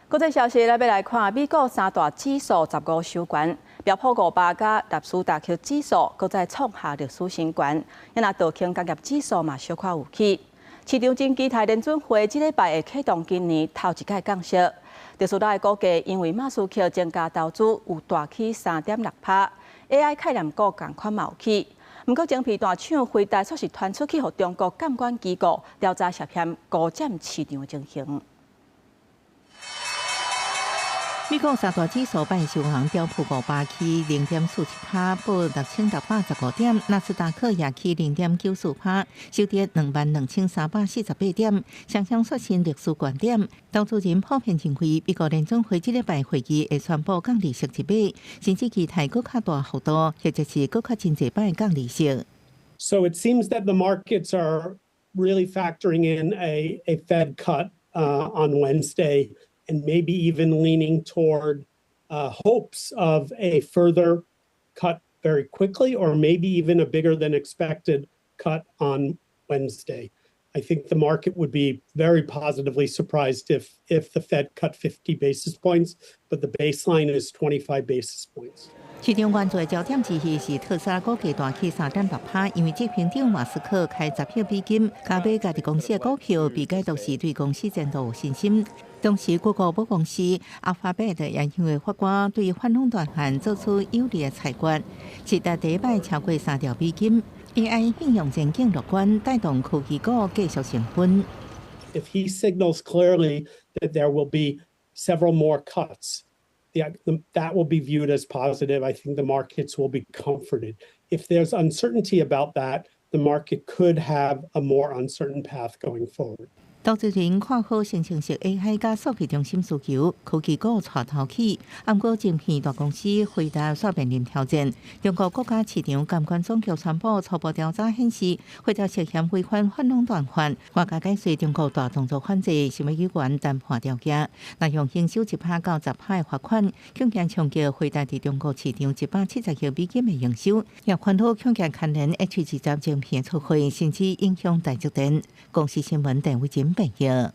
國際消息，咱欲來看美國三大指數15收懸，標普500佮納斯達克指數閣再創下歷史新高，抑若道瓊工業指數嘛小可有起。市場真期待聯準會這禮拜會啟動今年頭一擺降息。特斯拉的股價因為馬斯克增加投資有大起3.6趴，AI 概念股仝款嘛有起。毋過晶片大廠輝達煞是傳出去予中國監管機構調查涉嫌高佔市場的情形。美國三大指數拜收紅，標普500起0.47趴，報6615點；納斯達克也起0.94趴，收佇22,348點，雙雙刷新歷史高點。投資人普遍認為，美國聯準會這禮拜會議會宣布降利息一碼，甚至期待閣較大幅度，或者是閣較真濟擺降利息。 So it seems that the markets are really factoring in a Fed cut on Wednesday, and maybe even leaning toward hopes of a further cut very quickly, or maybe even a bigger than expected cut on Wednesday. I think the market would be very positively surprised if the Fed cut 50 basis points, but the baseline is 25 basis points. 市場關注的焦點之一是特斯拉股價大起3.6趴，因為執行長馬斯克開10億美金加買家己公司的股票，被解讀是對公司前途有信心。同時，谷歌母公司阿法貝特也因為法官對反壟斷案做出有利的裁決，市值第一擺超過3兆美金。AI 應用前景樂觀，帶動科技股繼續升溫。 If he signals clearly that there will be several more cuts, that will be viewed as positive. I think the markets will be comforted. If there's uncertainty about that, the market could have a more uncertain path going forward. 投資人看好生成式 AI 佮數據中心需求，科技股帶頭起。毋過晶片大公司輝達煞面臨挑戰。中國國家市場監管總局宣布初步調查顯示，輝達涉嫌違反反壟斷法，外加解說中國大動作反制，想欲猶原談判條件，若用營收1%到10%的罰款，恐驚衝擊輝達佇中國市場170億美金的營收，也煩惱恐驚牽連 H20晶片出貨，甚至影響台積電。公視新聞鄧偉珍報導。